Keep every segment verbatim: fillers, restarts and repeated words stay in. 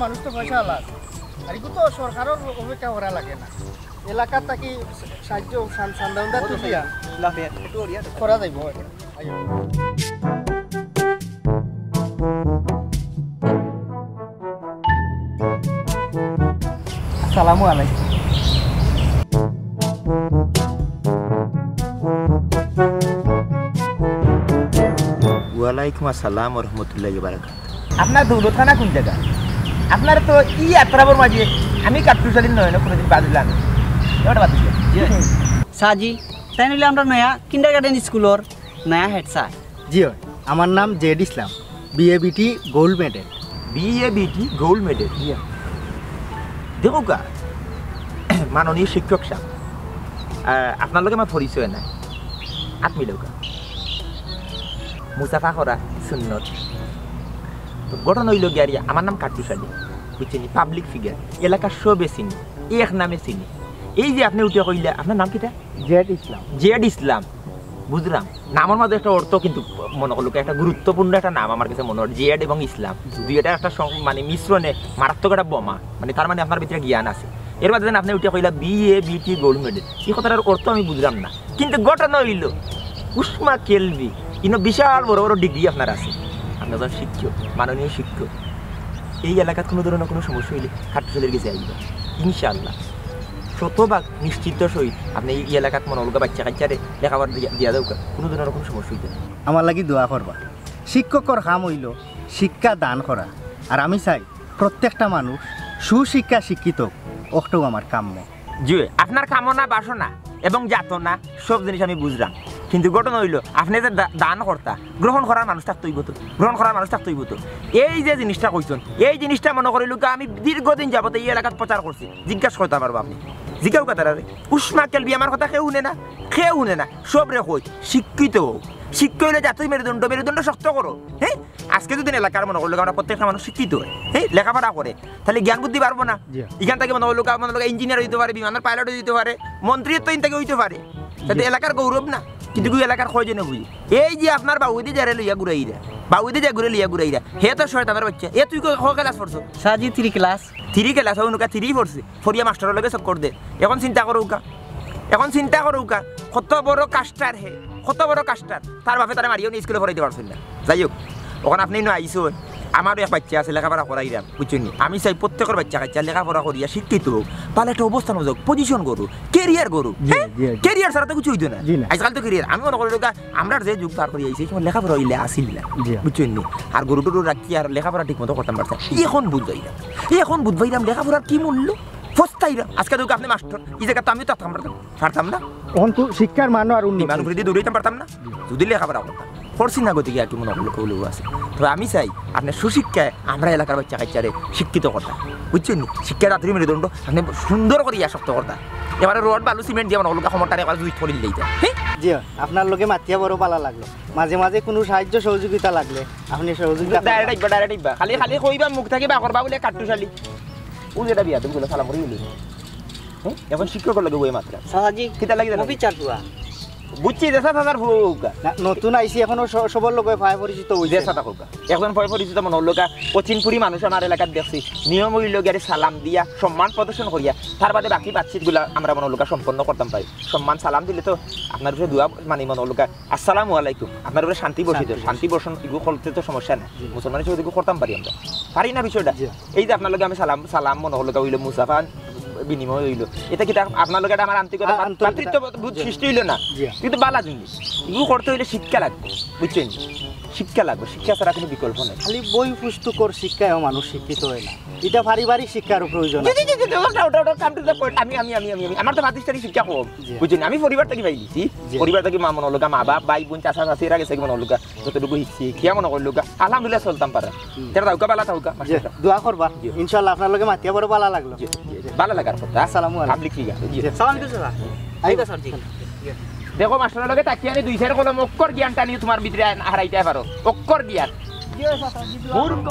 মানুষ তো পয়সাআলা। আর ইগু তো সরকারর অপেক্ষা করা লাগে না। এলাকাত থাকি সাহায্য, চান-, চান্দা উন্দা তুলিয়া লাফে, একটু ওড়িয়া দে। করা যাইবো। আইও। আসসালামু আলাইকুম। ওয়ালাইকুম আসসালাম ওয়া রাহমাতুল্লাহি ওয়া বারাকাতুহু। আপনার দৌলতখানা কোন জাগা? আপনার তো ই আত্রাবর মাঝে আমি কাট্টুশালীর নয়নে কোনোদিন বাদ দিলাম না। এবার বাদ দিলাম। জি। সাজি, তাইন অইলা আমরার নয়া কিন্ডারগার্টেন স্কুলর নয়া হেড স্যার। জি অয়, আমার নাম জেড ইসলাম, বিএবিটি গোল্ড মেডেল। বিএবিটি গোল্ড মেডেল? জি। দেখউক্কা, মাননীয় শিক্ষক সাব, আহ, আপনার লগে আমার পরিচয় নাই, আত মিলাউক্কা। মুসাফা করা সুন্নত। তো ঘটনা অইলো গিয়া, আমার নাম কাট্টুশালী, বুঝছইন নি? পাবলিক ফিগার, এলাকার সবে চিনে, এক নামে চিনে। এই যে আপনে উঠিয়া কইলা, আপনার নাম কিতা? জেড ইসলাম। জেড ইসলাম, বুঝলাম। নামর মাঝে একটা অর্থ কিন্তু মনো করলুক্কা, একটা গুরুত্বপূর্ণ একটা নাম আমার কাছে মনো অর, জেড এবং ইসলাম। দুইটার একটা সং-, মানে মিশ্রণে মারাত্মক একটা বোমা, মানে তার মানে আপনার ভিতরে জ্ঞান আছে। এর বাদে যেন আপনে উঠিয়া কইলা বিএবিটি গোল্ড মেডেল, ই কথাটার অর্থ আমি বুঝলাম না। কিন্তু ঘটনা অইলো, উষ্মা কেলভি, ইনো বিশাল বড় বড় ডিগ্রি আপনার আছে। আপনে একজন শিক্ষক, মাননীয় শিক্ষক। এই এলাকাত কোনো ধরনের কোনো সমস্যা অইলে কাট্টুশালীর গেছে আইবা, ইনশাআল্লাহ। শতভাগ নিশ্চিত সহিত আপনে এই এলাকাত মনো করলুক্কা বাইচ্চা কাইচ্চারে লেখাপড়া দিয়া, দিয়া দেউক্কা, কোনো ধরনের কোনো সমস্যা অইতো না। আমার লাগি দোয়া করবা। শিক্ষকর কাম অইলো শিক্ষা দান করা, আর আমি চাই প্রত্যেকটা মানুষ সুশিক্ষা শিক্ষিত অউক, অকটাউ আমার কাম্য। জি, আপনার কামনা বাসনা এবং যাতনা সব জিনিস আমি বুঝলাম, কিন্তু ঘটনা অইলো, আপনে যে দা-, দান কর্তা, গ্রহণ করার মানুষ থাকতে অইবো তো, গ্রহণ করার মানুষ থাকতে অইবো তো। এই যে জিনিসটা কইছইন, এই জিনিসটা মনো করলুক্কা আমি দীর্ঘদিন যাবত এই এলাকাত প্রচার করছি, জিজ্ঞাসা করতা পারবা আপনে, জিগাউক্কা তারারে। উষ্মা কেলভি আমার কথা কেউ হুনে না, কেউ হুনে না, সবরে কই, শিক্ষিত অউক। শিক্ষা অইলো জাতির মেরুদণ্ড, মেরুদণ্ড শক্ত করো। হ্যাঁ, আজকে যদি এলাকার মনো করলুক্কা আমরা প্রত্যেকটা মানুষ শিক্ষিত অই, হ্যাঁ, লেখাপড়া করে, তাইলে জ্ঞান বুদ্ধি বাড়বো না? জি। ইখান থাকি মনো করলুক্কা, মনো করলুক্কা ইঞ্জিনিয়ার অইতো পারে, বিমানর পাইলট অইতো পারে, মন্ত্রী তো ইন থাকি অইতো পারে। তাইলে জি। এলাকার গৌরব না? কিন্তু কি এলাকার কয়জনে বুঝে? এই যে আপনার বাউদি যারে লইয়া ঘুরাইরা, বাউদি যে ঘুরে লইয়া ঘুরাইরা, হে তো শয়তানর বাইচ্চা। এ তুই ক-, ক ক্লাস পড়ছো? সাজি থ্রি ক্লাস। থ্রি ক্লাস, অউ নুকা থ্রি পড়ছে। পড়িয়া মাস্টরর লগে চক্কর দে। এখন চিন্তা করউক্কা। এখন চিন্তা করউক্কা। কত বড় কাস্টার হে। কত বড় কাস্টার। তার বাপে তারে মারিয়াউ নি স্কুলে পড়াইতে পারছইন না। যাই হউক, অখন আপনে ইনো আইছইন। আমারও এক বাইচ্চা আছে, লেখাপড়া করাইরাম, বুঝছইন নি? আমি চাই প্রত্যেকর বাইচ্চা কাইচ্চা লেখাপড়া করিয়া শিক্ষিত অউক, ভালা একটা অবস্থান অউক, পজিশন করুক, ক্যারিয়ার করুক। জি, হ্যাঁ? জি, জি। ক্যারিয়ার ছাড়া তো কিচ্ছু অইতো না। জি না। আজকাল তো ক্যারিয়ার, আমি মনে করি, আমরার যে যুগ পার করি আইছি, এই সময় লেখাপড়া অইলে আছিল না। জি। বুঝছইন নি? আর গরু টরু রাখিয়া আর লেখাপড়া ঠিক মতো করতাম পারতাম। এখন বুঝাইরাম। এখন বুঝাইরাম লেখাপড়ার কি মূল্য। পস্তাইরাম। আজকে দেখো আপনে মাস্টর, ই জাগাত তো আমিও থাকতাম পারতাম, পারতাম না। অখন তো শিক্ষার মানও আর উন্নত ইমান অইছে। উপরেদি দৌড়াইতাম পারতাম না। জি। যদি লেখাপড়া করতাম। করছি না গতিকে আর কি মনে করলো কেউ লোক আছে। তবে আমি চাই আপনে সুশিক্ষায় আমরা এলাকার বাইচ্চা কাইচ্চারে শিক্ষিত করতা। বুঝছইন নি? শিক্ষার আতুরি মেরুদণ্ড, আপনে সুন্দর করি আসক্ত করতা। এবারে রড বালু সিমেন্ট দিয়া মনে করলো কোমরটারে একবার জুইত করি দিলেই যায়। হ্যাঁ? জি, আপনার লগে মাতিয়া বড় ভালা লাগলো। মাঝে মাঝে কুনু সাহায্য সহযোগিতা লাগলে আপনে সহযোগিতা করবা। ডাইরেক্ট আইবা, ডাইরেক্ট আইবা। খালি, খালি কইবা মুখ থাকি বার করবা বুলে কাট্টুশালী। ও যেটা বিয়া, তুমি বলে সালাম করি বলি। হ্যাঁ? এখন শিক্ষকর লগে বই মাত্রা। চাচাজি, কিতা লাগি জানো? মুভি চার পুয়া। বুঝছি, যে চাচা চাচার ফুয়া। না, নতুন আইছি, এখনো স-, সবর লগে ফায় পরিচিত অইছে। যে চাচা কউক্কা। একজন ফায় পরিচিত মনে হলো গা, অচিনপুরি মানুষ আমার এলাকাত দেখছি। নিয়ম অইলো গিয়া সালাম দিয়া, সম্মান প্রদর্শন করিয়া, তার বাদে বাকি বাতচিত গুলা আমরা মনে হলো গা সম্পন্ন করতাম পারি। সম্মান সালাম দিলে তো আপনার উপরে দোয়া, মানে মনে হলো গা, আসসালামু আলাইকুম। আপনার উপরে শান্তি বর্ষিত, শান্তি শান্তি বর্ষণ, এগুলো করতে তো সমস্যা নাই। জি। মুসলমান হিসেবে এগুলো করতাম পারি আমরা। পারি না বিষয়টা? জি। এই যে আপনার লগে আমি সালাম, সালাম মনে হলো গা অইলো মুসাফা বিনিময় অইলো। এটা কি তা-, আপনার লগে এটা আমার আন্তরিকতা, আ-, আন্তরিকতা। ভ্রাতৃত্ববোধ জি। সৃষ্টি অইলো না? জি। কিন্তু বালা জিনিস। এগুলো করতে অইলে শিক্ষা লাগবে, বুঝছইন? শিক্ষা লাগবে, শিক্ষা ছাড়া কোনো বিকল্প নেই। খালি বই পুস্তকর শিক্ষায়ও মানুষ শিক্ষিত হয় না, এটা পারিবারিক শিক্ষারও প্রয়োজন জি, আছে। জি, জি, জি, ওটা, ওটা, ওটা, come to the point। আমি, আমি, আমি, আমি, আমি, আমার তো প্রাতিষ্ঠানিক শিক্ষা কম, জি। বুঝছইন? আমি পরিবার থাকি পাই দিছি, জি। পরিবার থাকি মা মনে হলো গা, মা বাপ, ভাই বোন, চাচা চাচি, এরা গেছে মনে হলো গা, যতটুকু শিখছি, খেয়া মনে করলো গা, আলহামদুলিল্লাহ চলতাম পারে। হুম। তারা দাউকা বালা থাউকা, জি, মাস্টার সাহেব। দোয়া করবা, জি। ইনশাআল্লাহ আপনার লগে মাতিয়া বড় ভালা লাগলো। জি, জি, জি। ভালা লাগার কথা। আসসালামু আলাইকুম। পাবলিক ফিগার, জি। জি। সালাম আলাইকুম স্যার। জি। আইবা স্যার, জি। দেখো মাস্টারের লগে তাকিয়া আমি দুই চার কলম অক্ষর জ্ঞানটা নিয়ে তোমার ভিতরে আন-, হারাইতে পারো। অক্ষর জ্ঞান। জি, স্যার, জি, জি। মূর্খ।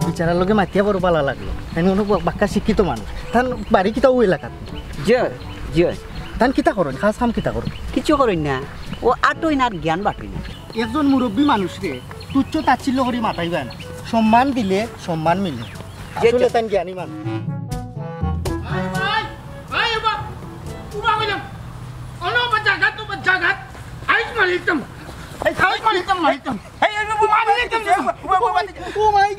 বিচারার লগে মাতিয়া বড় ভালা লাগলো। আমি মনে হয় বাক্কা শিক্ষিত মানুষ। তান বাড়ি কিতা ওই এলাকাত? জি, জি। তান কিতা করেন? কাজ কাম কিতা করেন? কিচ্ছু করেন না। ও আটই না আর জ্ঞান বাটই না। একজন মুরব্বী মানুষরে তুচ্ছ তাচ্ছিল্য করি মাতাইবা না। সম্মান দিলে সম্মান মিলে। আসলে তাই জ্ঞানী মানুষ। ভাই, ভাই, ভাই, উবা, উবা কইলাম। অনো উবা জাগাত, উবা জাগাত। আইজ মারিতাম। এই, আইজ মারিতাম, মারিতাম। এই, এই, উবা, মারিতাম। উবা, উবা, উবা, উবা, মারি।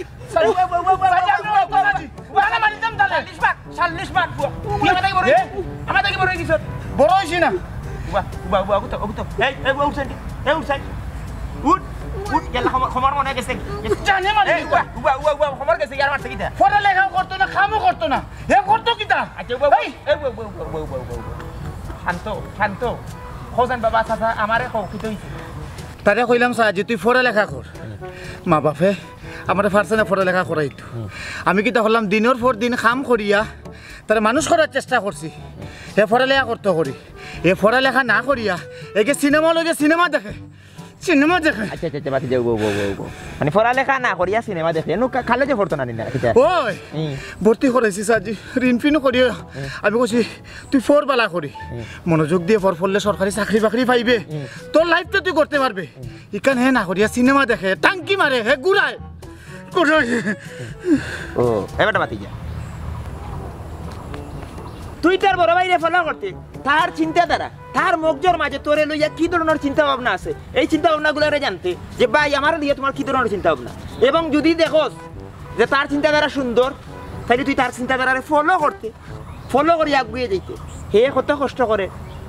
চল্লিশ বার, বুয়া। তুই আমার থাকি বড় অইছিস। আমার থাকি বড় অইছিস। বড় অইছি না। বুয়া, বুয়া, বুয়া, উঠ, উঠ। এই, এই, বুয়া, উঠ সাইড। এই, উঠ সাইড। উঠ, উঠ, গেলা, ক্ষমা, ক্ষমার মনে গেছে। জানে মারি এই, দিতা। বুয়া, বুয়া, বুয়া, বুয়া, ক্ষমার গেছে, ইয়ার মারতে কিতা? পড়ালেখাও করতো না, কামও করতো না। হে করতো কিতা? আচ্ছা, বুয়া, বুয়া, এই? এই, বুয়া, বুয়া, বুয়া। শান্ত, শান্ত। হোসেন বাবা, চাচা, আমারে কও, কিতা অইছে? তারে কইলাম, "চাচি, তুই পড়ালেখা কর।" মা বাপে আমারে পারছে না পড়ালেখা করাইতো। আমি কিতা করলাম, দিনর পর দিন কাম করিয়া তারে মানুষ করার চেষ্টা করছি। হে পড়ালেখা করতো করি, হে পড়ালেখা না করিয়া এগে সিনেমা লগে সিনেমা দেখে, সিনেমা দেখে। আচ্ছা, আচ্ছা, আচ্ছা, বাদ দেও, বউ, বউ, বউ, বউ। মানে পড়ালেখা না করিয়া সিনেমা দেখে, নু কা-, কলেজে পড়তো না নি না, কিতা? ওই, হুম। ভর্তি করাইছি চাচি, ঋণ ফিন করিয়া। আমি কইছি, "তুই পড় বালা করি, মনোযোগ দিয়া পড়, পড়লে সরকারি চাকরি বাকরি পাইবে, তোর লাইফটা তুই করতে পারবে।" ইখান হে না করিয়া সিনেমা দেখে, টাঙ্কি মারে, হে ঘুরায়, ঘুরায়। ও, এ বেটা ভাতিজা, তুই তার বড় ভাইরে ফলো করতে, তার চিন্তাধারা, তার মগজর মাঝে তোরে লইয়া কি ধরনের চিন্তা ভাবনা আছে, এই চিন্তা ভাবনাগুলারে জানতে যে ভাই আমারে লইয়া তোমার কি ধরনের চিন্তা ভাবনা, এবং যদি দেখোস যে তার চিন্তাধারা সুন্দর, তাইলে তুই তার চিন্তাধারারে ফলো করতে, ফলো করি আগুয়ে যাইতে। হে কত কষ্ট করে,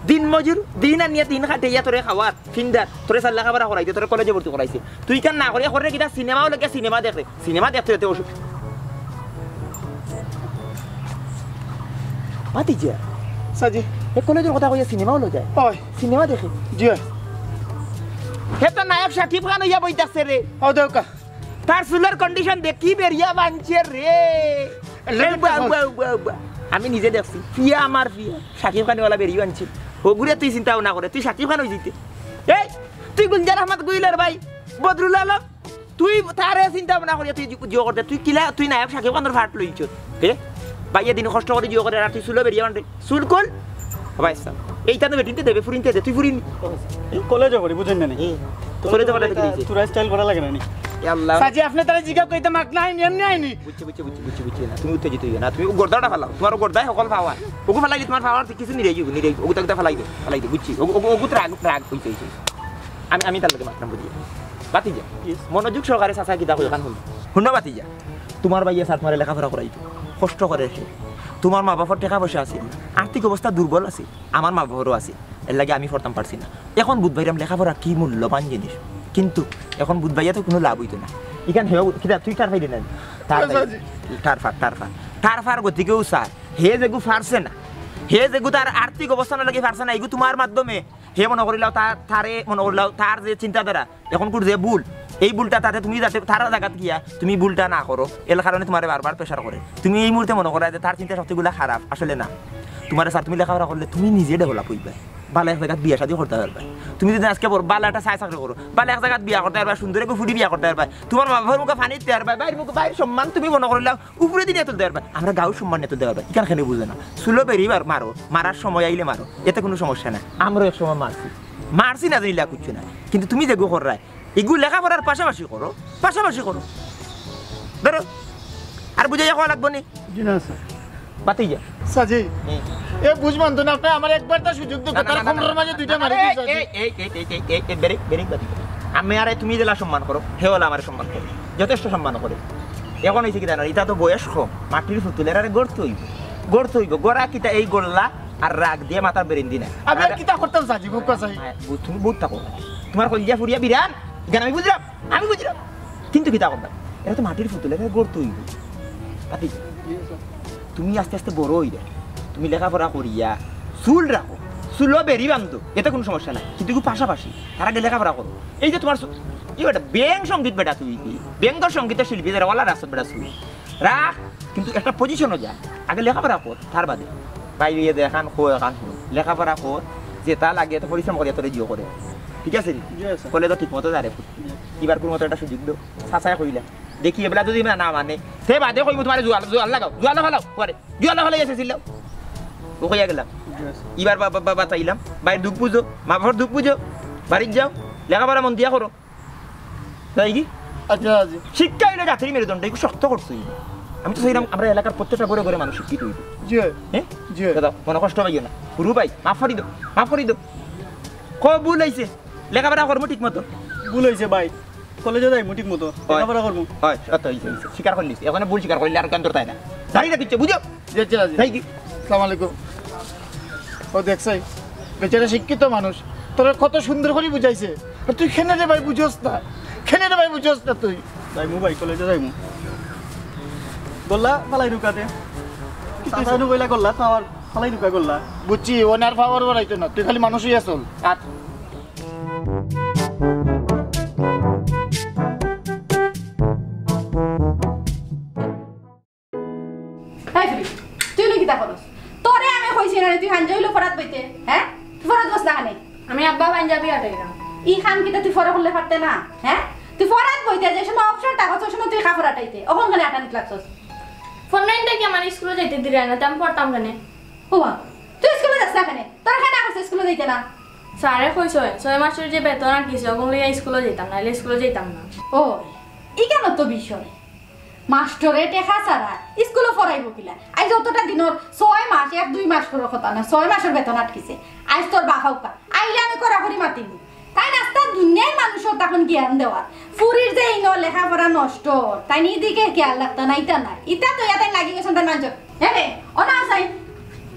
দিন মজুর, দিন আনিয়া দিন খাটাইয়া তোরে খাওয়ার, ফিন্দার, তোরে সাল লেখাপড়া করাইতে, তোরে কলেজে ভর্তি করাইছে। তুই ইখান না করিয়া করে কিতা, সিনেমাও লগে সিনেমা দেখে, সিনেমা দেখতে দেখতে অসুখ। ভাতিজা, চাচি। এ কলেজর কথা কইয়া সিনেমাও লই যায়। ওই। সিনেমা দেখে। জি অয়। হে তো নায়ক শাকিব খান অইয়া বই থাকছে রে। ও দেউকা। তার চুলর condition দেখ, কি বেড়িয়া বানছে রে। এ এ বাবা, বাবা, বাবা। আমি নিজে দেখছি, ফিয়া আমার ফিয়া, শাকিব খান ওলা বেড়ি বানছে। ওগুরে তুই চিন্তা না করে, তুই শাকিব খান অই যিতে। এই, তুই গুলজার আহমদ গুইলর ভাই, বদরুল আলম, তুই তারে চিন্তা ভাবনা করিয়া তুই জিও করতে, তুই কিলা, তুই নায়ক শাকিব খানর part লইছস। এ? ভাই, এদিন কষ্ট করি জিও করে, আর তুই চুলো বেড়িয়া বানরে। চুল কল? ভাই সাহেব, এইটা তো বেটিনতে দেবে, ফুরিনতে দে, তুই ফুরিন। এই কলেজে করি, বুঝেন না নি? এ, কলেজে করি, দেখি দিছে। তোরা style করা লাগে না নি? এ আল্লাহ। চাচি, আপনে তারে জিজ্ঞাসা কইতে মাগ না আইনি, এমনি আইনি। বুঝছি, বুঝছি, বুঝছি, বুঝছি, বুঝছি না। তুমি উত্তেজিত হইও না। তুমি গর্দাটা ফালাও। তোমার গর্দায় হকল পাওয়ার। ওগু ফালাই দি, তোমার পাওয়ার কিছু নিরাই যাইবো, নিরাই যাইবো। ওগু তাকতে ফালাই দে, ফালাই দে, বুঝছি। ওগু, ওগু, ওগু রাগ, রাগ হইছে, হইছে। আমি, আমি তার লগে মাতরাম বুঝি। ভাতিজা, Yes. মনোযোগ সহকারে চাচা কিতা কই, অখান হুনো। হুনো ভাতিজা, তোমার ভাইয়ে স্যার তোমারে লেখাপড়া করাইতো, কষ্ট করে সে। তোমার মা বাপর টেকা পয়সা আছিল, আর্থিক অবস্থা দুর্বল আছিল, আমার মা বাপরও আছিল, এর লাগি আমি পড়তাম পারছি না। এখন বুঝ পাইরাম লেখাপড়া কি মূল্যবান জিনিস, কিন্তু এখন বুঝ পাইয়া তো কুনু লাভ অইতো না। ইখান হেও কিতা তুই টার পাইলি না? টার পাই। টার ফার, টার ফার। টার ফার গতিকেও স্যার, হে যেগু পারছে না, হে যেগু তার আর্থিক অবস্থার লাগি পারছে না, এগু তোমার মাধ্যমে হে মনো করিলাও তার, তারে মনো করিলাও তার যে চিন্তাধারা, এখন কুর যে ভুল, এই ভুলটা তাতে তুমি যাতে তার জাগাত গিয়া তুমি ভুলটা না করো, এর কারণে তোমারে বারবার pressure করে। তুমি এই মুহূর্তে মনো করায় যে তার চিন্তা শক্তিগুলা খারাপ, আসলে না। তোমারে স্যার, তুমি লেখাপড়া করলে তুমি নিজে develop অইবায়, বালা এক জাগাত বিয়া শাদি করতায় পারবায়। তুমি যদি আজকে বড় বালা একটা চাই চাকরি করো, বালা এক জাগাত বিয়া করতায় পারবায়, সুন্দর এগু ফুড়ি বিয়া করতায় পারবায়, তোমার মা বাপর মুখে পানি দিতায় পারবায়, ভাইর মুখে, ভাইর সম্মান তুমি মনো করিলাও উপরে দিন এত দেওয়ার পায়, আমরা গাঁওর সম্মান এত দেওয়ার পায়। ইখান কেনে বুঝো না? চুলো বেড়ি বার মারো, মারার সময় আইলে মারো, এতে কুনু সমস্যা নাই। আমরাও এক সময় মারছি, মারছি না জানিলা কিচ্ছু না, কিন্তু তুমি যেগু কররায়, এগু লেখাপড়ার পাশাপাশি করো, পাশাপাশি করো। ধরো, আর বুঝাইয়া কওয়া লাগবো নি? জি না, স্যার। বাতি যা। স্যার জি, হুম। এ বুঝ মানতো না, আপনে আমারে একবার তো সুযোগ দেউক্কা, না, না, তার না, না, কোমরর না। মাঝে দুইটা মারি এই, দিস, স্যার জি। এই, এই, এই, বেরিক, বেরিক, বাতি। আমি আরে তুমি যেলা সম্মান করো, হে ওলা আমারে সম্মান করে, যথেষ্ট সম্মান করে। এখন অইছে কিতা জানো, ইটা তো বয়স কম, মাটির পুতুল, এরারে গড়তে অইবো, গড়তে অইবো। গড়া কিতা এই গড়লা আর রাগ দিয়া মাথার brain দি না। আমি আর আর কিতা করতাম, স্যার জি, বুক কষাই। হ্যাঁ, বু-, তুমি বুঝ থাকো। তোমার কলিজা ফুরিয়া বিরান, ইখান আমি বুঝরাম, আমি বুঝরাম। কিন্তু কিতা করবা? এরা তো মাটির পুতুল, এরা গড়তে অইবো। বাতি, তুমি আস্তে আস্তে বড় অইবে, তুমি লেখাপড়া করিয়া চুল রাখো, চুলো বেরি বান্ধো, এতে কুনু সমস্যা নাই। কিন্তু এগু পাশাপাশি, তার আগে লেখাপড়া করো। এই যে তোমার চু-, ই বেটা, ব্যাঙ সঙ্গীত বেটা তুই, ব্যাঙ তো সঙ্গীতের শিল্পী, যারা ওলা রাস্তা বেটা তুই। রাখ, কিন্তু একটা position-ও যা। আগে লেখাপড়া কর, তার বাদে। বাইরে গিয়া দেখান, কো এখান কো। লেখাপড়া কর, যেতা লাগে, এত পরিশ্রম করিয়া তোরে জিও করে। ঠিক আছে নি? জি, স্যার। কলেজো ঠিক মতো যা রে পুত। জি। ইবার কুনু মতো একটা সুযোগ দেও। চাচায় কইলা। দেখি, এবলা যদি না, না মানে, তে বাদে কইমু তোমারে জুয়াল, জুয়াল লাগাও, জুয়াল ফালাও, পরে। জুয়াল ফালাই আছে চিল্লাও। ও কইয়া গেলাম। জি, স্যার। ইবার বা-, বা-, বা-, বাতাইলাম। ভাইর দুখ বুঝো, মা বাবার দুখ বুঝো। বাড়িত যাও, লেখাপড়া মন দিয়া করো। তাই কি? আচ্ছা, আচ্ছা। শিক্ষা অইলো জাতির মেরুদণ্ড, একটু শক্ত করছে। আমি তো চাইরাম আমরা এলাকার প্রত্যেকটা ঘরে ঘরে মানুষ শিক্ষিত অইব। জি। হ্যাঁ? জি। দাদা, মনো কষ্ট পাইও না। গুরু ভাই, মাফ করি দেও, মাফ করি দেও। কও ভুল অইছে, লেখাপড়া করমু ঠিক মতো। ভুল অইছে ভাই, কলেজে যাইমু ঠিক মতো, হয়। লেখাপড়া করমু। হয়, অত অইছে, অইছে। স্বীকার করিলিছি, এখন ভুল স্বীকার করিলে আর কেন তাই না? জানি না কিচ্ছু, বুঝো? জি, জি, জি। তাই কি? আসসালামু আলাইকুম। ও দেখছাই, বেচারা শিক্ষিত মানুষ, তোরে কত সুন্দর করি বুঝাইছে, আর তুই কেনে রে ভাই বুঝস না, কেনে রে ভাই বুঝস না তুই? যাইমু ভাই, কলেজে যাইমু। গল্লা ফালাই রুকাতে। চাচা নু কইলা গল্লা, পাওয়ার ফালাই রুকা গল্লা। বুঝছি, ও আর পাওয়ার বাড়াইতো না, তুই খালি মানুষই আসল। আর এই ফুরি, তুই নু কিতা করস? তোরে আমি কইছি না রে, তুই হাঞ্জা অইলো ফরাত বইতে, হ্যাঁ? তুই ফরাত বস না কেনে? আমি আব্বা পাঞ্জাবি আটাইলাম। ই কাম কিতা তুই ফরে করলে পারতে না, হ্যাঁ? তুই ফরাত বইতে যে সময় অবসর থাকস, ওই সময় তুই কাপড় আটাইতে, অখন কেনে আটানিত লাগছস? ফোন নাইন থাকি আমার স্কুলে যাইতে দিরা না, তে আমি পড়তাম কেনে? ওমা, তুই স্কুলে যাস না কেনে? তোর কেনে করছে স্কুলে যাইতে না? স্যারে কইছে, ছয় মাসর যে বেতন আটকিছে, অগুন লইয়া স্কুলে যাইতাম, নাইলে স্কুলে যাইতাম না। ও, ইখানো তো বিষয়। মাস্টরে টেকা ছাড়া স্কুলো পড়াইবো কিলা? আইজ অতটা দিনর ছয় মাস, এক দুই মাস পরর কথা না, ছয় মাসর বেতন আটকিছে। আইজ তোর বাপ আউক্কা, আইলে আমি কড়াকড়ি মাতিমু। তাইন আস্তা দুনিয়ার মানুষর তখন জ্ঞান দেওয়ার। ফুরির যে ইনো লেখাপড়া নষ্ট, তাইন ইদিকে খেয়াল রাখতা না, ইতা না। ইতা তো ইয়াতে লাগি গেছইন তাইন মানষর। হে রে, অনা আছাই।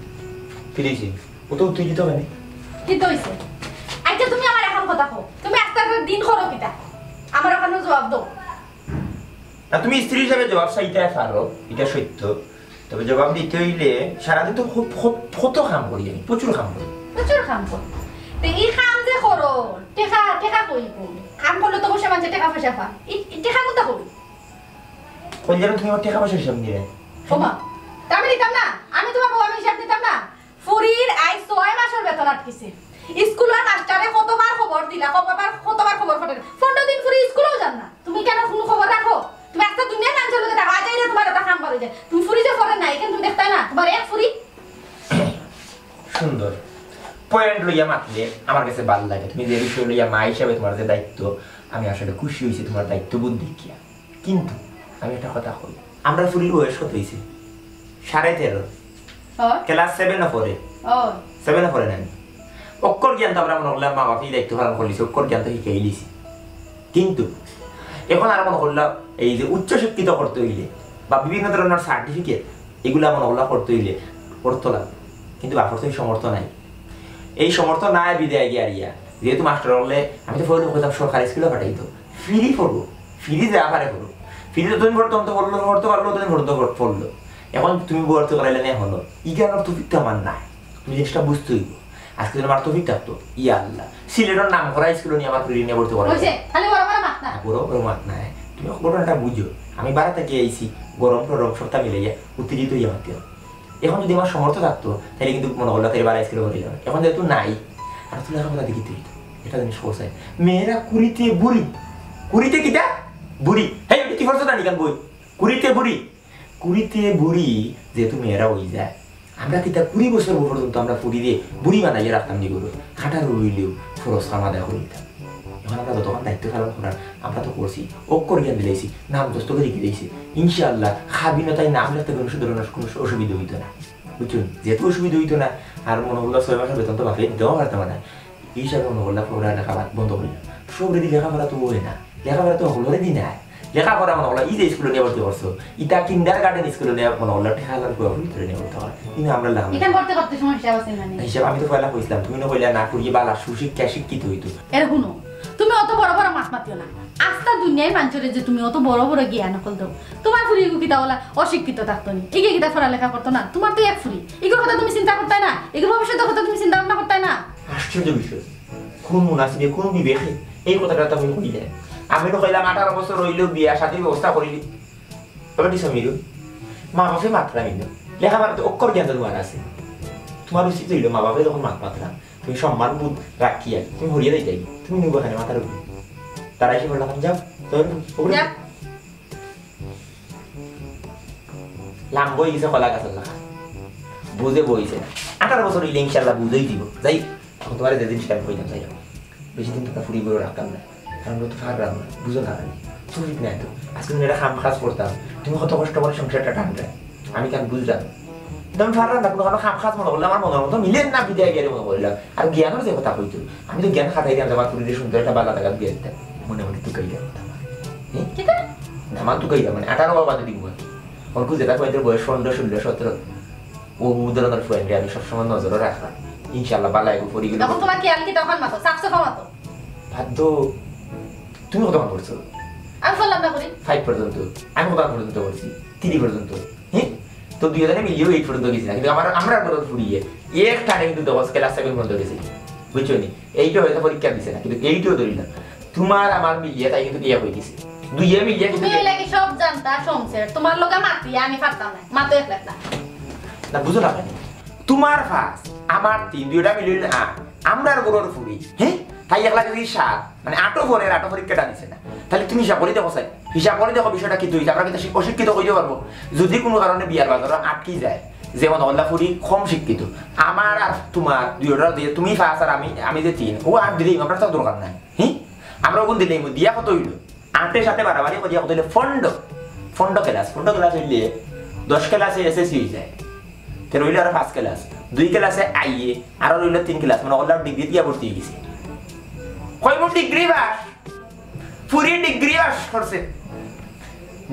ফিরেছি। ও তো উত্তেজিত কেনে? কিতা অইছে? আচ্ছা, তুমি আমার এখন কথা কও। তুমি আস্তা দিন করো কিতা? আমার ওখানে জবাব দাও। না, তুমি স্ত্রী হিসাবে জবাব চাইতে পারো, ইটা সত্য। তবে জবাব দিতে অইলে সারাদিন তো খুব, খুব, কত কাম করি আমি, প্রচুর কাম করি। প্রচুর কাম করো। তে ই কাম যে করো, টেকা, টেকা কই গো? কাম করলে তো অবশ্যই মানষে টেকা পয়সা পায়। ই, ই টেকা কুনতা কই? কই যেন তুমি আমার টেকা পয়সা হিসাব নিবে? ওমা, তা আমি নিতাম না? আমি তুমার বউ, আমি হিসাব নিতাম না? ফুরির আইজ ছয় মাসর বেতন আটকিছে। স্কুলর মাস্টারে কতবার খবর দিলা, কতবার, কতবার খবর পাঠাইলা। পনরো দিন ফুরি স্কুলেও যার না। তুমি কেনে কুনু খবর রাখো? তুমি আস্তা দুনিয়ার মানষর লগে থাকো, আজ আইলে তুমার এটা কাম বাড়ি যায়। তুমি ফুরি যে পড়ের না, ইখান তুমি দেখতায় না, তুমার এক ফুরি। সুন্দর। Point লইয়া মাতলে আমার কাছে ভালা লাগে। তুমি যে বিষয় লইয়া মা হিসাবে তুমার যে দায়িত্ব, আমি আসলে খুশি অইছি তুমার দায়িত্ববোধ দেখিয়া। কিন্তু আমি একটা কথা কই, আমরার ফুরির বয়স কত অইছে? সাড়ে তেরো। ও। Class seven-ও পড়ে। ও। Seven-ও পড়ে না নি? অক্ষর জ্ঞান তো আমরা মনো করলাম মা বাপেই দায়িত্ব পালন করিলিছে, অক্ষর জ্ঞান তো শিখাইলিছি। কিন্তু এখন আর মনো করলাম এই যে উচ্চ শিক্ষিত করতে অইলে বা বিভিন্ন ধরনর certificate, ইগুলা মনো করলাম করতে অইলে অর্থ লাগে। কিন্তু বাপর তো ই সামর্থ্য নাই। এই সামর্থ্য নাই বিধায় গিয়া আরিয়া, যেহেতু মাস্টার অকলে, আমি তো পয়লা কইতাম সরকারি স্কুলো পাঠাইতো, free পড়বো, free যা পারে পড়বো, free যতদিন পর্যন্ত পড়লো, পড়তে পারলো, ততদিন পর্যন্ত পড়-, পড়লো। এখন তুমি ভর্তি করাইলে না হলো, ইখানর তৌফিক তো আমার নাই, তুমি জিনিসটা বুঝতে অইবো। আজকে যদি আমার তৌফিক থাকতো, ইয়া আল্লাহ, সিলেটর নাম করা স্কুলো নিয়া আমার ফুরিরে নিয়া ভর্তি করাইলে। অইছে, খালি বড় বড় মাত না। বড় বড় মাত না, তুমি ঘটনাটা বুঝো। আমি বারা থাকি আইছি, গরম টরম সবটা মিলাইয়া উত্তেজিত অইয়া মাতি। এখন যদি আমার সামর্থ্য থাকতো, তাইলে কিন্তু মনো করলাম তাইলে বারা স্কুলো ভর্তি অইলাম। এখন যেহেতু নাই, আর তো লেখাপড়া দেখিতে অইতো। একটা জিনিস কও চাই, মেয়েরা কুড়িতে বুড়ি। কুড়িতে কিতা? বুড়ি। হেই, ওটা কি পড়ছো জানি কেন বই? কুড়িতে বুড়ি। কুড়িতে বুড়ি যেহেতু মেয়েরা অই যায়, আমরা কিতা কুড়ি বছর পর্যন্ত আমরা ফুরিরে বুড়ি বানাইয়া রাখতাম নি গো? আঠারো অইলেও ফরজ কাম আদায় করি দিতাম। এখন আমরা যতক্ষণ দায়িত্ব পালন করার, আমরা তো করছি, অক্ষর জ্ঞান দিলাইছি, নাম দস্তখত শিখি দিলাইছি। ইনশাআল্লাহ, কাবিনো তাই নাম লেখতে কোনো ধরনের কোনো অসুবিধা অইতো না। বুঝছো? যেহেতু অসুবিধা অইতো না, আর মনো করলাম ছয় মাসর বেতন তো বাপে দিতেও পারতাম না। ই হিসাবে মনো করলাম পড়া লেখা বাদ বন্ধ করিলাম। সবরে দি লেখাপড়া তো অয় না, লেখাপড়া তো হকলরে দি নায়। লেখাপড়া মনো করলাম, ই যে স্কুলো নিয়া ভর্তি করছো, ইটা কিন্ডারগার্টেন স্কুলো নিয়া মনো করলাম, টেকা হাজার পুয়া ভিতরে নিয়া ভর্তি করা। কিন্তু আমরা লাভ নাই। ইখান করতে করতে সময় হিসাব আছে না নি? হিসাব আমি তো পয়লা কইছিলাম, তুমি না কইলা না করিয়ে বালা সুশিক্ষা শিক্ষিত অইতো। এরে হুনো, তুমি অত বড় বড় মাত মাতিও না। আস্তা দুনিয়ার মানষরে যে তুমি অত বড় বড় জ্ঞান অকল দেও, তুমার ফুরি ইগু কিতা অলা অশিক্ষিত থাকতো নি? ইগে কিতা পড়ালেখা করতো না? তুমার তো এক ফুরি। ইগুর কথা তুমি চিন্তা করতায় না? ইগুর ভবিষ্যতের কথা তুমি চিন্তা ভাবনা করতায় না? আশ্চর্য বিষয়, কোন মুনাসিবে, কোন বিবেকে এই কথাটা তুমি কইলে? আমি তো কইলাম আঠারো বছর অইলেও বিয়া শাদির ব্যবস্থা করিলি। তবে দিছো মিরু, মা বাপে মাতরা মিরু, লেখাপড়া তো অক্ষর জ্ঞান তো তুমার আছে। তুমার উচিত অইলো মা বাপে যখন মাত মাতরা, তুমি সম্মান বোধ রাখিয়া তুমি হরিয়া যাইতায়, তুমি নিবো এখানে মাথার উপরে। তারা এসে বললাম, "যাও, তোর উপরে।" যাও। লাম্বা অই গেছে কলা গাছর লাখান। বুঝে বইছে না। আঠারো বছর অইলে ইনশাআল্লাহ বুঝেই দিব। যাই, এখন তুমারে যে জিনিসটা আমি কইলাম, যাই হোক। বেশি দিন তুমার ফুরি করে রাখতাম না। কারণ তো পারলাম না, বুঝো না কেন? তৌফিক নাই তো। আজকে তুমি একটা কাম কাজ করতাম, তুমি কত কষ্ট করে সংসারটা টানবে, আমি কেন বুঝলাম? কিন্তু আমি পারলাম না, কোনো কারণে কাম কাজ মনে করলে আমার মনের মতো মিলে না, বিদায় গেলে মনে করলাম। আর জ্ঞানের যে কথা কইতো, আমি তো জ্ঞান খাটাই দিলাম, আমার পুরীতে সুন্দর একটা বালা জায়গা বিয়ে দিতাম, মনে মনে তুকাই দিলাম। হ্যাঁ? কিতা? না, আমার তুকাই দিলাম, মানে আঠারো বাবা দিব। ওর খুঁজে দেখো, এদের বয়স পনেরো, ষোলো, সতেরো। ও ধরনের ফ্রেন্ডে আমি সবসময় নজরে রাখলাম। ইনশাল্লাহ, বালা এগো পড়ি গেল। তখন তোমার কি আমি কি তখন মাতো? সাফ সাফা মাতো। বাদ দাও, তুমি কতক্ষণ পড়ছো? আমি বললাম না করি। ফাইভ পর্যন্ত। আমি কতক্ষণ পর্যন্ত পড়ছি? থ্রি পর্যন্ত। হ্যাঁ? তো দুইজনে মিলিয়েও এইট পর্যন্ত গেছি না, কিন্তু আমার, আমরা পর্যন্ত ফুরিয়ে এক টানে কিন্তু দশ ক্লাস সেভেন পর্যন্ত গেছি। বুঝছো নি? এইটা হয়তো পরীক্ষা দিছে না, কিন্তু এইটাও ধরি না। তোমার আমার মিলিয়ে তাই কিন্তু বিয়া হয়ে গেছে। দুইয়ে মিলিয়ে কিন্তু তুমি ওই লাগে সব জানতা, সংসার। তোমার লগে মাতি আমি পারতাম না। মাতো এক লাখ না। না, বুঝো না কেন? তোমার পাঁচ, আমার তিন, দুইটা মিলিয়ে হইলে আট। আমরার ঘরর ফুরি, হ্যাঁ? তাই এক লাখ যদি সাত, মানে আটও পরে, আটও পরীক্ষাটা দিছে না। তাহলে তুমি হিসাব করে দেখো, স্যার, হিসাব করে দেখো বিষয়টা কি হইছে। আমরা কিন্তু শিক-, অশিক্ষিত হইতে পারবো। যদি কোনো কারণে বিয়ার বাজারে আটকি যায়, যেমন অল্লা ফুরি কম শিক্ষিত, আমার আর তোমার দুইটা দিয়ে তুমি পাঁচ আর আমি, আমি যে তিন, ও আট দিলেই আমরা তো দরকার নাই। হ্যাঁ, আমরা ওগুন দিলেই দিয়া কত হইলো? আটের সাথে বাড়াবাড়ি করিয়া কত হইলে পনেরো, পনেরো ক্লাস, পনেরো ক্লাস হইলে দশ ক্লাসে এসএসসি হয়ে যায়। তে রইল আরো পাঁচ ক্লাস, দুই ক্লাসে আইয়ে, আরো রইল তিন ক্লাস, মানে অল্লা ডিগ্রি দিয়া ভর্তি হয়ে গেছে। কয় মুখ degree pass? Puri degree pass করছে।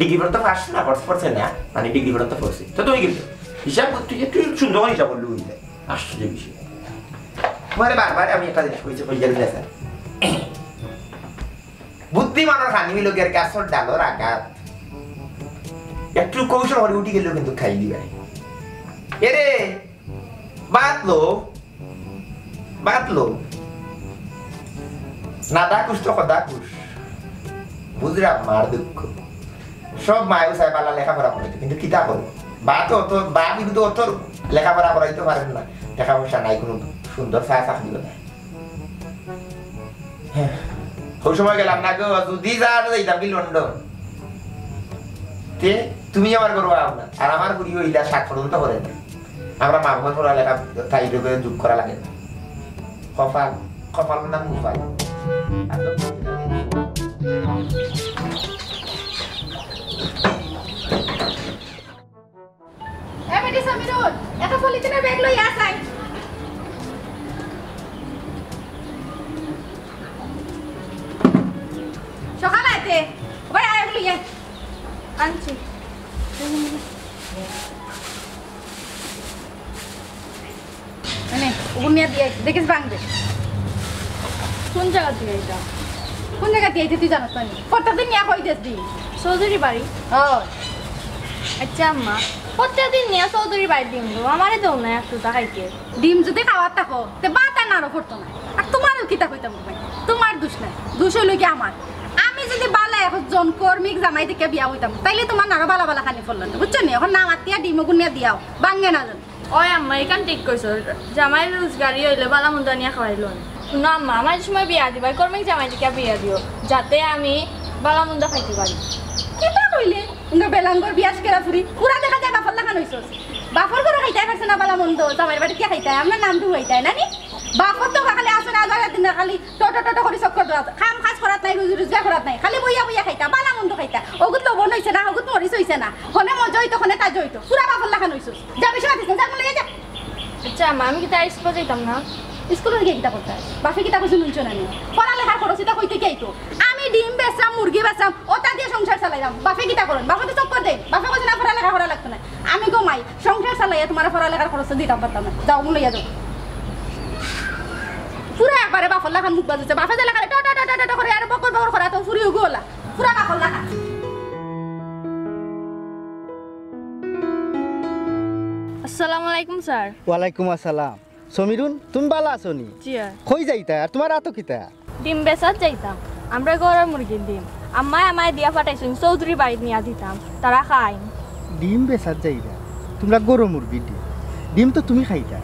ডিগ্রি পর্যন্ত পাস না করছে, পড়ছে না, মানে ডিগ্রি পর্যন্ত পড়ছে। তো তুই কিন্তু হিসাব করতে গিয়ে তুই সুন্দর করে হিসাব করলে হয়ে যায়। আশ্চর্য বিষয়। তোমার বারবার আমি একটা জিনিস কইছি, কই গেল না স্যার? বুদ্ধিমানের খানি হইল গিয়ে গাছর ডালর আঘাত। একটু কৌশল করে উঠি গেলেও কিন্তু খাই দিবে। এরে, বাদ লো, বাদ লো। না ডাকুস তো কদাকুস। বুঝলাম মার দুঃখ। সব মায়েও চায় বালা লেখাপড়া করাইতে, কিন্তু কিতা করবো? বা তো অত, বা কিন্তু অত লেখাপড়া করাইতে পারেন না। টাকা পয়সা নাই, কোনো সুন্দর চা চাকরিও নাই। হ্যাঁ। ওই সময় গেলাম না গো, যদি যা আর যাইতাম কি লন্ডন। তে তুমি আমার গর্ব আও না, আর আমার গুড়ি হইলা সাত পর্যন্ত করে না। আমরা মা বাবার পড়ালেখা তাই যোগ করা লাগে না। কপাল, কপাল না মুপাল। এ বেটি সমীরুল, একটা পলিথিনের ব্যাগ লইয়া আয়। সকাল আইতে, ওই আয়, ওগুলো ইয়ে। আনছি। মানে, ওগুন নিয়া দিয়া আইছি, দেখিস ভাঙবে। কোন জায়গা দিয়া আইতাম? কোন জায়গা দিয়া আইতে তুই জানোস না নি? প্রত্যেকদিন নিয়া কই দেস দি? চৌধুরী বাড়ি। ও। আচ্ছা আম্মা, প্রত্যেকদিন নিয়া চৌধুরী বাড়ি ডিম দেও, আমারে দেও না একটুটা খাইতে। ডিম যদি খাওয়ার থাকো, তে ভাত আর নাড়ো পড়তো না। আর তোমারও কিতা কইতাম ভাই? তোমার দোষ নাই, দোষ হইল কি আমার। আমি যদি বালা একজন কর্মিক জামাই দেখে বিয়া হইতাম, তাইলে তোমার নাড়ো বালা বালা খানি পড়লো না, বুঝছো নি? এখন না মাতিয়া ডিম ওগুন নিয়া দিয়াও, ভাঙে না যেন। ওই আম্মা, এখান ঠিক কইছো। জামাই রোজগারি হইলে বালা মন্দ আনিয়া খাওয়াইলো না। শুনো আম্মা, আমার সময় বিয়া দিবা, কর্মিক জামাই দিকে বিয়া দিও, যাতে আমি বালা মন্দ খাইতে পারি। কিতা কইলে? ইন্দা বেলাঙ্গর বিয়াস কেরা ফুরি, পুরা দেখা যায় বাফর লাখান হইছস। বাফর ঘরে খাইতে পারছে না বালা মন্দ, জামাইর বাড়িত কিয়া খাইতে? আপনার নাম ডুবাইতে, না নি? বাফর তো খালি আসো না, আজার দিন খালি টোটো টোটো করে চক্কর দেওয়া। কাম কাজ করাত নাই, রুজি রোজগার করাত নাই, খালি বইয়া বইয়া খাইতা, বালা মন্দ খাইতা। অগুত লবণ হইছে না, অগুত মরিচ হইছে না, হনে মজা হইতো, হনে তাজা হইতো, পুরা বাফর লাখান হইছস। যা বেশি মাতিস না, যা মনে যা। আচ্ছা আম্মা, আমি কিতা স্কুলে যাইতাম না? স্কুলে গিয়া কিতা করতাম? বাফে কিতা কইছে নুনছো না নি? পড়ালেখার খরচ ইতা কইতে কি আইতো? আমি ডিম বেচতাম, মুরগি বেচতাম, ওটা দিয়া সংসার চালাইতাম। বাফে কিতা করইন? বাফে তো চক্কর দেইন। বাফে কইছে না পড়ালেখা করা লাগতো না। আমি গো মাই, সংসার চালাইয়া তোমার পড়ালেখার খরচ দিতাম পারতাম না। যাও, মনে লইয়া যাও। পুরা একবারে বাফর লাখান মুখ বাজুছে। বাফে যে লাখান টা টা টা টা টা করে আর বকর বকর করা তো ফুরি উগুলা। পুরা বাফর লাখান। আসসালামু আলাইকুম স্যার। ওয়ালাইকুম আসসালাম। সমীরুন, তুমি বালা আছো নি? জি স্যার। কই যাইতা? আর তোমার আতো কিতা? ডিম বেচাত যাইতাম। আমরা ঘরর মুরগির ডিম। আম্মায় আমায় দিয়া পাঠাইছইন, চৌধুরী বাড়িত নিয়া দিতাম। তারা খাইন। ডিম বেচাত যাইবা? তোমরা গরু মুরগির ডিম। ডিম তো তুমি খাইতা।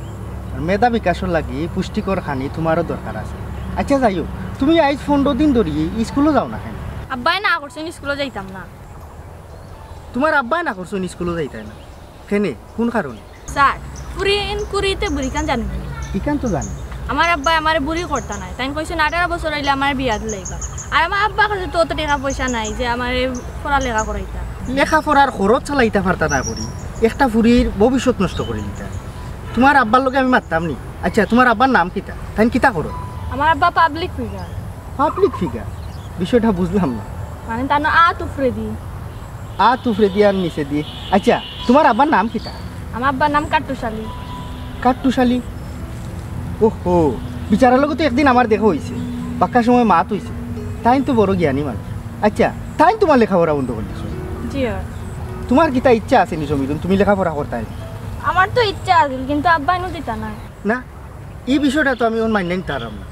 আর মেধা বিকাশর লাগি পুষ্টিকর খানি তোমারও দরকার আছে। আচ্ছা যাই হোক, তুমি আইজ পনেরো দিন ধরি স্কুলো যাও না কেন? আব্বায় না করছইন স্কুলো যাইতাম না। তোমার আব্বায় না করছইন স্কুলো যাইতায় না? কেনে? কোন কারণে? স্যার, ফুরিন কুড়িতে বুড়িকান জানেন নি? ইকান তো জানি। আমার আব্বায় আমারে বুড়ি করতা নায়, তাইন কইছইন আঠারো বছর অইলে আমারে বিয়া দিলাইবা। আর আমার আব্বার কাছে তো অত টেকা পয়সা নাই যে আমারে পড়ালেখা করাইতা। লেখাপড়ার খরচ চালাইতা পারতা না করি, একটা ফুরির ভবিষ্যৎ নষ্ট করি দিতা। তুমার আব্বার লগে আমি মাততাম নি। আচ্ছা, তুমার আব্বার নাম কিতা? তাইন কিতা করো? আমার আব্বা পাবলিক ফিগার। Public figure? বিষয়টা বুঝলাম না। মানে তান আত উফরেদি। আত উফরেদি আর নিচেদি। আচ্ছা, তুমার আব্বার নাম কিতা? আমার আব্বার নাম কাট্টুশালী। কাট্টুশালী? ওহো, বিচারার লগে তো একদিন আমার দেখা অইছে, বাক্কা সময় মাত অইছে। তাইন তো বড় জ্ঞানী মানুষ। আচ্ছা, তাইন তুমার লেখাপড়া বন্ধ করি দিছইন? জি অয়। তুমার কিতা ইচ্ছা আছে নি সমীরুন, তুমি লেখাপড়া করতায়? আমার তো ইচ্ছা আছিল, কিন্তু আব্বায় নু দিতা নায়। না, ই বিষয়টা তো আমি অখন মাইন্না নিতাম পাররাম না।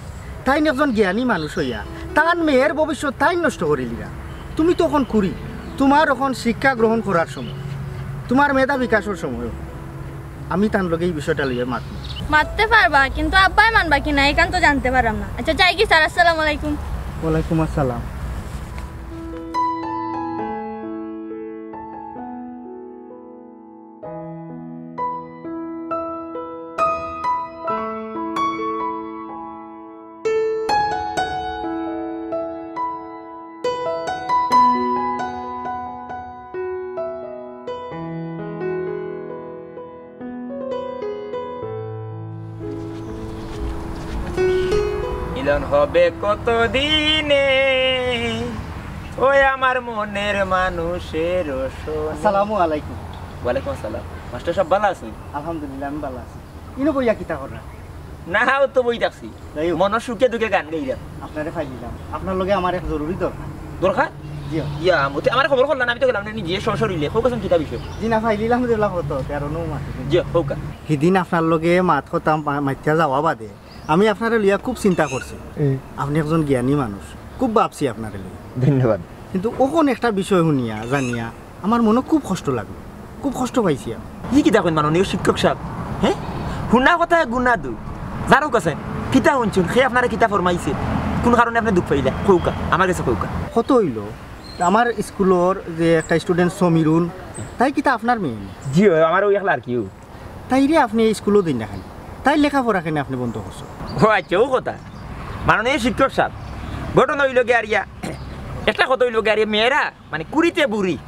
তাইন একজন জ্ঞানী মানুষ অইয়া তান মেয়ের ভবিষ্যৎ তাইন নষ্ট করিলিরা। তুমি তো অখন কুড়ি, তুমার অখন শিক্ষা গ্রহণ করার সময়, তুমার মেধা বিকাশর সময়। আমি তান লগে ই বিষয়টা লইয়া মাতমু। মাততে পারবা, কিন্তু আব্বায় মানবা কি না, ইখান তো জানতে পাররাম না। আচ্ছা, যাইগি স্যার, আসসালামু আলাইকুম। ওয়ালাইকুম আসসালাম। মিলন হবে কত দিনে, ওই আমার মনের মানুষের সনে। আসসালামু আলাইকুম। ওয়ালাইকুম আসসালাম। মাস্টার সাব, ভালা আছইন? আলহামদুলিল্লাহ, আমি ভালা আছি। ইনো বইয়া কিতা কররা? না, অউ তো বই থাকছি। যাই হোক। মনর সুখে দুখে গান গাইরাম। আপনারে পাইলিলাম। আপনার লগে আমার এক জরুরি দরকার। দরকার? জি অয়। ইয়া, মতে আমারে খবর করলা না, আমি তো গেলাম না, নিজে সরাসরি অইলে। কউক্কা চাইন কিতা বিষয়? জি না, পাইলিলাম যে লাভ অইতো, তেরো নৌ মাস। জি, কউক্কা। হিদিন আপনার লগে মাত কথা মা-, মাতিয়া যাওয়া বাদে আমি আপনারে লইয়া খুব চিন্তা করছি। হুম। আপনি একজন জ্ঞানী মানুষ, খুব ভাবছি আপনারে লইয়া। ধন্যবাদ। কিন্তু অখন একটা বিষয় হুনিয়া, জানিয়া আমার মনো খুব কষ্ট লাগলো, খুব কষ্ট পাইছি আমি। ই কিতা কইন মাননীয় শিক্ষক সাব? হে? হুনা কথায় গুনা দুখ। যার কউক্কা চাইন, কিতা হুনছইন, হে আপনারে কিতা ফরমাইছে, কুন কারণে আপনে দুখ পাইলা? কউক্কা, আমার গেছে কউক্কা। কত অইলো, আমার স্কুলর যে একটা student সমীরুন, তাই কিতা আপনার মেয়ে নি? জি অয়, আমার অউ একলা আর কিউ। তাইরে আপনে ই স্কুলো দেইন না কেনে? তাইর লেখাপড়া কেনে আপনে বন্ধ করছইন? ও আচ্ছা, অউ কথা। মাননীয় শিক্ষক সাব, ঘটনা অইলো গিয়া আর ইয়া, একটা কথা অইলো গিয়া আর ইয়া, মেয়েরা মানে কুড়িতে বুড়ি,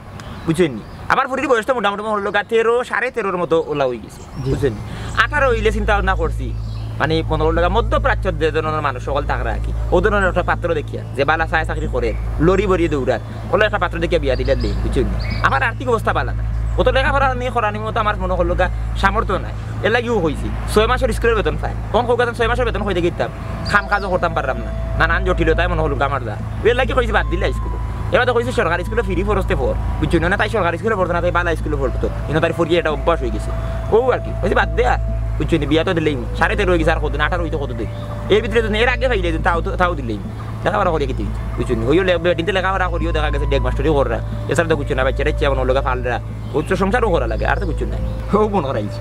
বুঝছইন নি? আমার ফুরির বয়স তো মোটামুটি মনো অইলো গিয়া তেরো, সাড়ে তেরোর মতো অলা অইগেছে, জি। বুঝছইন নি? আঠারো অইলে চিন্তা ভাবনা করছি, মানে মনো অইলো গিয়া মধ্যপ্রাচ্যর যে ধরনর মানুষ অকল থাকরা আর কি, অউ ধরনর একটা পাত্র দেখিয়া, যে ভালা চায় চাকরি করে, লড়ি বড়ি দৌড়ার, অলা একটা পাত্র দেখিয়া বিয়া দিলাইলে, বুঝছইন নি? আমার আর্থিক অবস্থা ভালা না, অত লেখাপড়া নি করানির মতো আমার মনো অইলো গিয়া সামর্থ্য নাই। এরলাগিউ কইছি, ছয় মাসর স্কুলর বেতন পায়। অখন কউক্কা চাইন ছয় মাসর বেতন কই থাকি দিতাম, কাম কাজও করতাম পাররাম না, নানান জটিলতায় মনো অইলো গিয়া আমার যা। এরলাগি কইছি বাদ দিলা স্কুল। এবার তো কইছি সরকারি স্কুলো free পড়তে পড়, বুঝছইন নি? না, তাই সরকারি স্কুলো পড়তো না, তাই ভালা স্কুলো পড়তো। ইনো তাইর ফড়িয়া এটা অভ্যাস অইগেছে। অউ আর কি। কইছি বাদ দেয়া, বুঝছইন নি? বিয়া তো দিলাইমু। সাড়ে তেরো অইগেছে, আর কতদিন? আঠারো অইতো কতদিন? এর ভিতরে যদি এর আগে পাইলে তাও তো, তাও দিলাইমু। লেখাপড়া করিয়া কিতা অইতো? বুঝছইন নি? অইও লে-, বেটিন্তে লেখাপড়া করিও দেখা গেছে ডেগ মাস্টারি কররা। এছাড়া তো কিচ্ছু না, বাইচ্চা টাইচ্চা অখন অইলো গিয়া ফালরা। অউ তো সংসারও করা লাগে, আর তো কিচ্ছু নাই। অউ মনো করাইছি।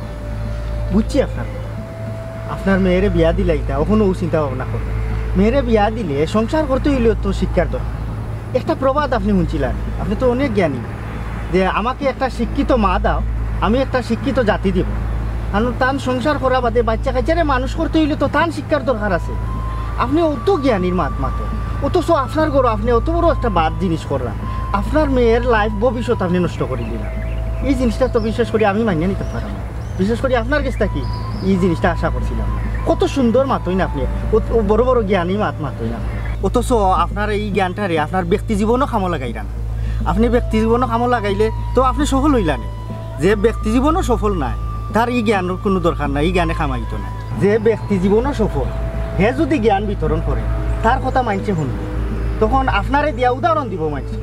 বুঝছি আপনার। আপনার মেয়েরে বিয়া দিলাইতা, অখনো অউ চিন্তা ভাবনা কররা। মেয়েরে বিয়া দিলে সংসার করতে অইলেও তো শিক্ষার দরকার। একটা প্রবাদ আপনে হুনছিলা নি, আপনে তো অনেক জ্ঞানী, যে, "আমাকে একটা শিক্ষিত মা দাও, আমি একটা শিক্ষিত জাতি দিব।" কারণ তান সংসার করা বাদে বাইচ্চা কাইচ্চারে মানুষ করতে অইলে তো তান শিক্ষার দরকার আছে। আপনে অত জ্ঞানীর মাত মাতো, অথচ আপনার ঘরো আপনে অত বড় একটা বাদ জিনিস কররা। আপনার মেয়ের life, ভবিষ্যৎ আপনে নষ্ট করি দিলা। ই জিনিসটা তো বিশেষ করি আমি মানিয়া নিতাম পাররাম না। বিশেষ করি আপনার গেছ থাকি ই জিনিসটা আশা করছিলাম না। কত সুন্দর মাতইন আপনে, অত-, অত বড় বড় জ্ঞানী মাত মাতইন আপনে। অথচ আপনার ই জ্ঞানটারে আপনার ব্যক্তি জীবনও কামো লাগাইরা না। আপনে ব্যক্তি জীবনও কামো লাগাইলে তো আপনে সফল অইলা নে। যে ব্যক্তি জীবনও সফল নায়, তার ই জ্ঞানর কুনু দরকার নাই, ই জ্ঞানে কামাইতো নায়। যে ব্যক্তি জীবনও সফল, হে যুদি জ্ঞান বিতরণ করে, তার কথা মাইনষে হুনবো। তখন আপনারে দিয়া উদাহরণ দিবো মাইনষে।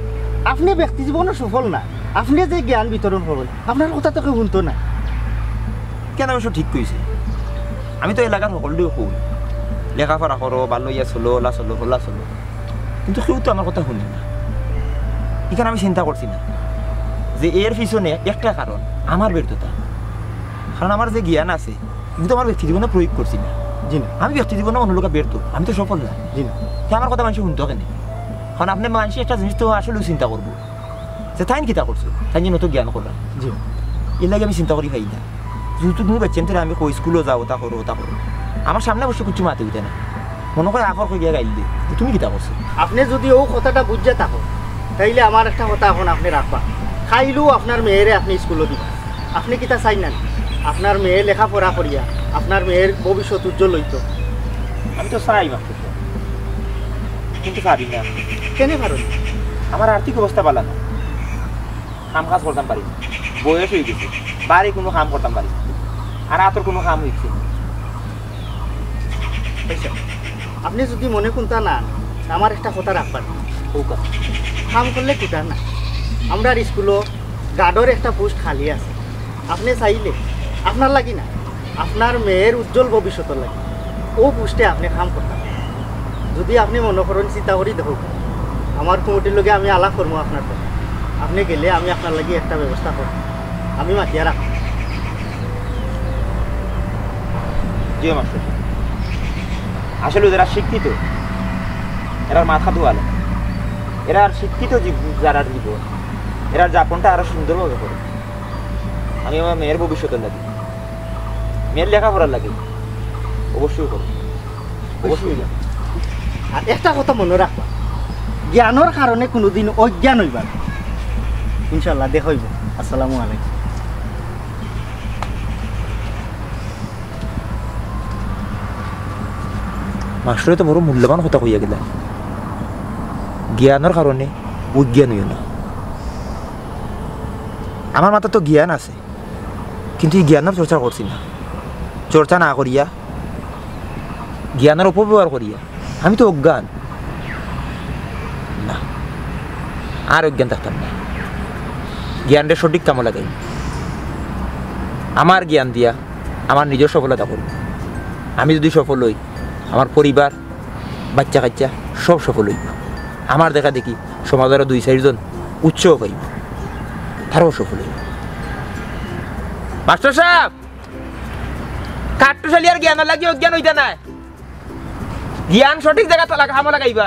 আপনে ব্যক্তি জীবনও সফল নায়, আপনে যে জ্ঞান বিতরণ করইন, আপনার কথা তো কেউ হুনতো নায়। কেন অবশ্য ঠিক কইছে। আমি তো এলাকার হকলরেউ কই, লেখাপড়া করো, ভালা অইয়া চলো, অলা চলো, অলা চলো। কিন্তু কেউ তো আমার কথা হুনে না। ইখান আমি চিন্তা করছি না যে এর পিছনে একটা কারণ আমার ব্যর্থতা। কারণ আমার যে জ্ঞান আছে, কিন্তু আমার ব্যক্তি জীবনে প্রয়োগ করছি না। জি না। আমি ব্যক্তি জীবনে অন্য লোকে ব্যর্থ, আমি তো সফল না। জি না। তে আমার কথা মাইনষে হুনতো কেনে? কারণ আপনে মাইনষে একটা জিনিস তো আসলেউ চিন্তা করবো যে তাইন কিতা করছে, তাইন যেন অত জ্ঞান কররা। জি। এরলাগি আমি চিন্তা করি পাই না। যেহেতু তুমি বাইচ্চাইন্তরে আমি কই স্কুলো যাও, অতা করো, অতা করো। আমার সামনে বসে কিচ্ছু মাতে উঠে না, মনে করে আফর কই গিয়া গাইল দি। তুমি কিতা করছো? আপনি যদি ও কথাটা বুঝে থাকো, তাইলে আমার একটা কথা এখন আপনি রাখবা, খাইলেও আপনার মেয়েরে আপনি স্কুলে দিবা। আপনি কিতা চাই না? আপনার মেয়ে লেখাপড়া করিয়া আপনার মেয়ের ভবিষ্যৎ উজ্জ্বল হইতো। আমি তো চাই মাস্টার সাহেব, কিন্তু পারি না। কেনে পারো না? আমার আর্থিক অবস্থা ভালো না, কাম কাজ করতাম পারি না, বয়স হয়ে গেছে, বাড়ি কোনো কাম করতাম পারি না, আর আতর কোনো কাম হইছে না। আচ্ছা, আপনি যদি মনে কুনতা না, আমার একটা কথা রাখবার। কাম করলে কুটা না, আমরার স্কুলো গার্ডর একটা পোস্ট খালি আছে। আপনি চাইলে আপনার লাগি না, আপনার মেয়ের উজ্জ্বল ভবিষ্যতের লাগি ও পোস্টে আপনি কাম করতে পারেন। যদি আপনি মনে করেন, চিন্তা করি দেখো, আমার কমিটির লগে আমি আলাপ করবো আপনার সাথে। আপনি গেলে আমি আপনার লাগি একটা ব্যবস্থা করব, আমি মাতিয়া রাখবো। জি মাস্টার, আসলে যারা শিক্ষিত, এরার মাথা দোয়ালে, এরা আর শিক্ষিত জীব-, যারা জীবন, এরার যাপনটা আরো সুন্দরভাবে করে। আমি আমার মেয়ের ভবিষ্যতের লাগি, মেয়ের লেখাপড়ার লাগি অবশ্যই করব। অবশ্যই। আর একটা কথা মনে রাখবা, জ্ঞানর কারণে কোনোদিন অজ্ঞান হইবা না। ইনশাল্লাহ দেখা হইব। আসসালামু আলাইকুম। মাস্টারে তো বড় মূল্যবান কথা কইয়া গেলা, জ্ঞানর কারণে অজ্ঞান হইও না। আমার মাথাত তো জ্ঞান আছে, কিন্তু এই জ্ঞানর চর্চা করছি না। চর্চা না করিয়া, জ্ঞানর অপব্যবহার করিয়া আমি তো অজ্ঞান। না, আর অজ্ঞান থাকতাম না। জ্ঞানরে সঠিক কামো লাগাই। আমার জ্ঞান দিয়া আমার নিজের সফলতা করব। আমি যদি সফল হই, আমার পরিবার, বাচ্চা কাচ্চা সব সফল হইব। আমার দেখা দেখি সমাজেরও দুই চারজন উৎসাহ পাইব, তারাও সফল হইব। মাস্টার সাহেব, কাট্টুশালী আর জ্ঞান লাগি অজ্ঞান হইতা নায়। জ্ঞান সঠিক জায়গা তো লাগা-, কামো লাগাইবা।